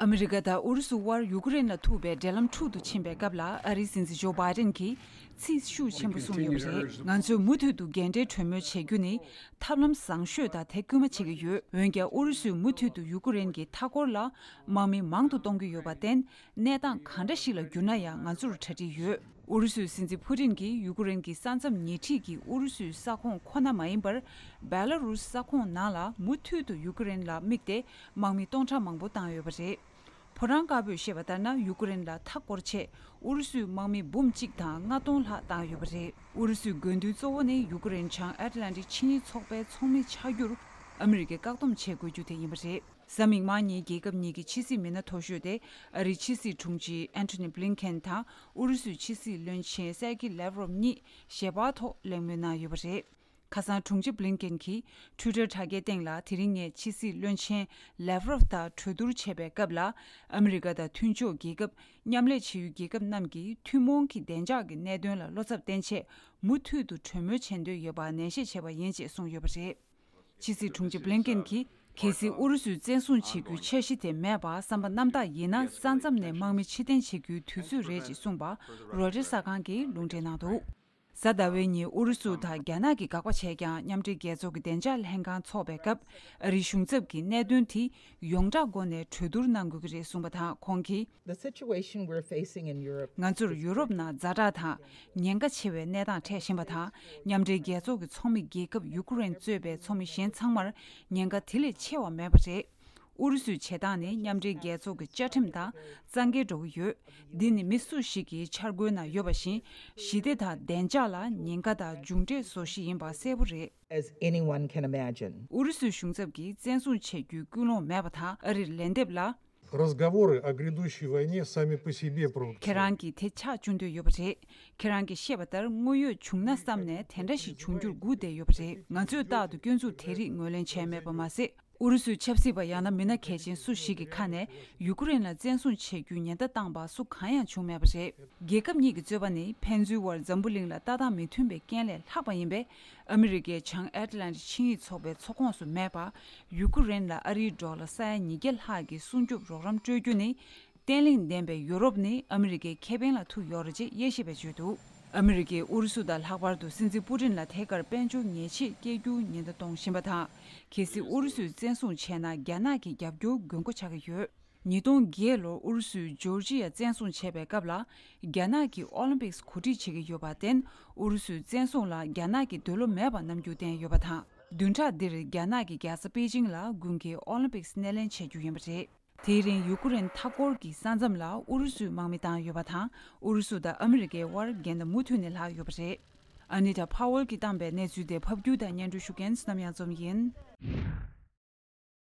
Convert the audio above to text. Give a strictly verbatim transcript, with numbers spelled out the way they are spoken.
ཨ་མི་རི་ཀ་དང་ཨུ་རུ་སུ་དབར་ཡུ་ཀེ་རེན་ལ་ཐུག་པའི་འབྲེལ་ལམ་འཁྲུག་ཏུ་ཕྱིན་པའི་སྐབས་ལ། ཨ་རིའི་སྲིད་འཛིན་ཇོ་བྷའི་ཌེན་གྱིས་ཚིག་ཤུགས་ཆེན་པོ་གསུངས་ཡོད་པ་རེད། ང་ཚོས་མུ་མཐུད་དུ་འགན་འཁྲི་གྲོས་མོལ་བྱེད་རྒྱུ་ནི་ཐབས་ལམ་བཟང་ཤོས་དང་དེ་སྐུལ་མ་བྱེད་ཀྱི་ཡོད། འོན་ཀྱང་ཨུ་རུ་སུས་མུ་མཐུད་དུ་ཡུ་ཀེ་རེན་གྱི་མཐའ་འཁོར་ལ་དམག་མི་མང་དུ་གཏོང་གི་ཡོད་པར་བརྟེན། གནས་སྟངས་གང་འདྲ་ཞིག་ལ་འགྱུར་ན་ཡང་ང་ཚོར་གྲ་སྒྲིག་ཡོད། ཨུ་རུ་སུའི་སྲིད་འཛིན་ཕུ་ཏིན་གྱིས་ཡུ་ཀེ་རེན་གྱི་ས་མཚམས་ཉེ་འཁྲིས་ཀྱི་ཨུ་རུ་སུའི་ས་ཁོངས་ཁོ་ན་མ་ཡིན་པར། སྦེ་ལ་རུས་ས་ཁོངས་ནང་ལ་མུ་མཐུད་དུ་ཡུ་ཀེ་རེན་ལ་དམིགས་ཏེ་དམག་མི་སྟོང་ཕྲག་མང་པོ་བཏང་ཡོད་པ་རེད། ཕོ་བྲང་དཀར་པོས་བཤད་པ་ལྟར་ན། ཡུ་ཀེ་རེན་ལ་མཐའ་བསྐོར་ཆེད་ཨུ་རུ་སུས་དམག་མི་འབུམ་གཅིག་དང་ལྔ་སྟོང་ལྷག་བཏང་ཡོད་པ་རེད། ཨུ་རུ་སུའི་དགོས་འདུན་གཙོ་བོ་ནི་ཡུ་ཀེ་རེན་བྱང་ཨེཊ་ལན་ཊིག་ཆིངས་ཡིག་ཚོགས་པའི་ཚོགས་མི་ཆགས་རྒྱུར་ཨ་མི་རི་ཀས་བཀག་སྡོམ་བྱེད་དགོས་རྒྱུ་དེ་ཡིན་པ་རེད། གཟའ་མིག་དམར་ཉིན་རྒྱལ་ཁབ་གཉིས་ཀྱི་ཕྱི་སྲིད་མི་སྣ་མཐོ་ཤོས་དེ་ཨ་རིའི་ཕྱི་སྲིད་དྲུང་ཆེ་ཨན་ཐོ་ནི་བྷི་ལིན་ཀེན་དང་ཨུ་རུ་སུའི་ཕྱི་སྲིད་བློན་ཆེན་སེར་གི་ལེབ་རོབ་གཉིས་ཞལ་པར་ཐོག་གླེང་མོལ་གནང་ཡོད་པ་རེད། ཁ་སང་དྲུང་ཆེ་བྷི་ལིན་ཀེན་གྱིས་ཊུའི་ཊར་དྲ་རྒྱའི་སྟེང་ལ། དེ་རིང་ངས་ཕྱི་སྲིད་བློན་ཆེན་ལེབ་རོབ་དང་གྲོས་བསྡུར་བྱེད་པའི་སྐབས་ལ། ཨ་མི་རི་ཀ་དང་མཐུན་ཕྱོགས་རྒྱལ་ཁབ། མཉམ་ལས་བྱེད་ཡུལ་རྒྱལ་ཁབ་རྣམས་ཀྱིས་ཐུན་མོང་གི་བདེ་འཇགས་ཀྱི་གནད་དོན་ལ་བློ་འཚབ་བསྟེན་ཆེད་མུ་མཐུད་དུ་གྲོས་མོལ་བྱེད་འདོད་ཡོད་པ་ནན་བཤད་བྱས་པ་ཡིན་ཅེས་གསུངས་ཡོད་པ་རེད། ཕྱི་སྲིད་དྲུང་ཆེ་བྷི་ལིན་ཀེན་གྱིས། གལ་སྲིད་ཨུ་རུ་སུས་བཙན་བཟུང་བྱེད་རྒྱུའི་འཆར་གཞི་དེ་མེད་པར་བསམ་པ་རྣམ་དག་ཡིན་ན། ས་མཚམས་ནས་དམག་མི་ཕྱིར་འཐེན་བྱེད་རྒྱུའི་དུས་ཚོད་རེད་ཅེས་གསུངས་པ་རོའི་ཊར་གསར་ཁང་གིས་ལུང་འདྲེན་གནང་འདུག་གཟའ་ཟླ་བའི་ཉིན་ཨུ་རུ་སུ་དང་རྒྱ་ནག་གིས་དགག་པ་བྱས་ཀྱང་། མཉམ་འབྲེལ་རྒྱལ་ཚོགས་ཀྱི་བདེ་འཇགས་ལྷན་ཁང་འཚོགས་པའི་སྐབས། ཨ་རིའི་གཞུང་ཚབ་ཀྱིས་གནད་དོན་དེ་ཡོངས་གྲགས་སྒོ་ནས་གྲོས་བསྡུར་གནང་དགོས་ཀྱི་རེད་གསུངས་པ་དང་། ཁོང་གིས། The situation we're facing in Europe ང་ཚོར་ཡུ་རོབ་ནང་ཛ་དྲག་དང་ཉེན་ཁ་ཆེ་བའི་གནས་སྟངས་འཕྲད་བཞིན་པ་དང་། མཉམ་འབྲེལ་རྒྱལ་ཚོགས་ཀྱི་ཚོགས་མི་རྒྱལ་ཁབ་ཡུ་ཀེ་རེན་གཙོས་པའི་ཚོགས་མི་གཞན་ཚང་མར་ཉེན་ཁ་དེ་ལས་ཆེ་བ་མེད་པ་རེད། ཨུ་རུ་སུའི་བྱེད་སྟངས་ནི་མཉམ་འབྲེལ་རྒྱལ་ཚོགས་ཀྱི་བཅའ་ཁྲིམས་དང་གཙང་འགལ་འགྲོ་གི་ཡོད། འདི་ནི་མི་སུ་ཞིག་གི་འཆར་སྒོའི་ནང་ཡོད་པ་བཞིན། ཞི་བདེ་དང་བདེ་འཇགས་ལ་ཉེན་ཁ་དང་མཇུག་འབྲས་བཟོ་གཞི་ཡིན་པ་གསལ་པོ་རེད། As anyone can imagine. ཨུ་རུ་སུའི་གཞུང་ཚབ་ཀྱིས་བཙན་བཟུང་བྱེད་རྒྱུའི་སྐུལ་སློང་མེད་པ་དང་། ཨ་རིར་ལན་འདེབས་ལ། Разговоры о грядущей войне сами по себе провокационны. ཁྱེད་རང་གིས་དེ་ཆགས་བཅུག་འདོད་ཡོད་པ་རེད། ཁྱེད་རང་གིས་བཤད་པ་ལྟར་དངོས་ཡོད་བྱུང་ན་བསམ་ནས་དེ་འདྲ་ཞིག་འབྱུང་རྒྱུར་སྒུག་བསྡད་ཡོད་པ་རེད། ང་ཚོས་རྟག་ཏུ་སྐྱོན་འཛུགས་དེ་རིགས་ངོས་ལེན་བྱས་མེད་པ་མ་ཟད། ཨུ་རུ་སུའི་ཆབ་སྲིད་པ་ཡང་ན་མི་སྣ་གལ་ཆེན་སུ་ཞིག་གི་ཁ་ནས་ཡུ་ཀེ་རེན་ལ་བཙན་བཟུང་བྱེད་རྒྱུའི་ཉེན་བརྡ་བཏང་པ་སུ་གང་ཡང་བྱུང་མེད་པ་རེད། རྒྱལ་ཁབ་གཉིས་ཀྱི་རྩོད་པ་ནི་ཕན་ཚུན་བར་འཛམ་བུ་གླིང་ལ་ལྟ་སྟངས་མི་མཐུན་པའི་རྐྱེན་ལས་ལྷག་པ་ཡིན་པས། ཨ་མི་རི་ཀའི་བྱང་ཨེཊ་ལན་ཊིག་ཆིངས་ཡིག་ཚོགས་པའི་ཚོགས་ཁོངས་སུ་མེད་པར། ཡུ་ཀེ་རེན་ལ་ཨ་རིའི་ཌོ་ལར་ས་ཡ་ཉིས་བརྒྱ་ལྷག་གི་སྲུང་སྐྱོབ་རོགས་རམ་སྤྲོད་རྒྱུ་ནི། བརྟན་ལྷིང་ལྡན་པའི་ཡུ་རོབ་ནི་ཨ་མི་རི་ཀའི་ཁེ་ཕན་ལ་ཐུག་ཡོད་རེད་ཅེས་དབྱེ་ཞིབ་པས་བརྗོད་འདུག་ཨ་མི་རི་ཀས་ཨུ་རུ་སུ་དང་ལྷག་པར་དུ་སྲིད་འཛིན་པུ་ཏིན་ལ་ཐད་ཀར་དཔལ་འབྱོར་ཉེས་ཆད་བཀལ་རྒྱུའི་ཉེན་བརྡ་གཏོང་བཞིན་པ་དང་། གལ་སྲིད་ཨུ་རུ་སུས་བཙན་བཟུང་བྱས་ན། རྒྱ་ནག་གི་རྒྱབ་སྐྱོར་དགོས་མཁོ་ཆགས་ཀྱི་ཡོད། ཉིས་སྟོང་བརྒྱད་ལོར་ཨུ་རུ་སུས་ཇོར་ཇི་ཡ་བཙན་བཟུང་བྱས་པའི་སྐབས་ལ། རྒྱ་ནག་གིས་ཨོ་ལིམ་པིག་སི་གོ་སྒྲིག་བྱེད་ཀྱི་ཡོད་པར་བརྟེན། ཨུ་རུ་སུའི་བཙན་བཟུང་ལ་རྒྱ་ནག་གིས་འདོད་བློ་མེད་པར་རྣམ་འགྱུར་བསྟན་ཡོད་པ་དང་། བདུན་ཕྲག་འདིར་རྒྱ་ནག་གི་རྒྱལ་ས་པེ་ཅིང་ལ་དགུན་ཁའི་ཨོ་ལིམ་པིག་སི་སྣེ་ལེན་བྱེད་རྒྱུ་ཡིན་པ་རེད། དེའི་རིང་ཡུ་ཀེ་རེན་མཐའ་འཁོར་གྱི་ས་མཚམས་ལ་ཨུ་རུ་སུས་དམག་མི་བཏང་ཡོད་པ་དང་། ཨུ་རུ་སུ་དང་ཨ་མི་རི་ཀའི་དབར་འགལ་ཟླ་མུ་མཐུད་ནས་ལྷག་ཡོད་པ་རེད། ཨ་ནི་ཏཱ་ཕ་ཝེལ་གྱིས་བཏང་པའི་གནས་ཚུལ་དེ་ཕབ་སྒྱུར་དང་སྙན་སྒྲོན་ཞུ་མཁན་བསོད་ནམས་གཡང་འཛོམས་ཡིན།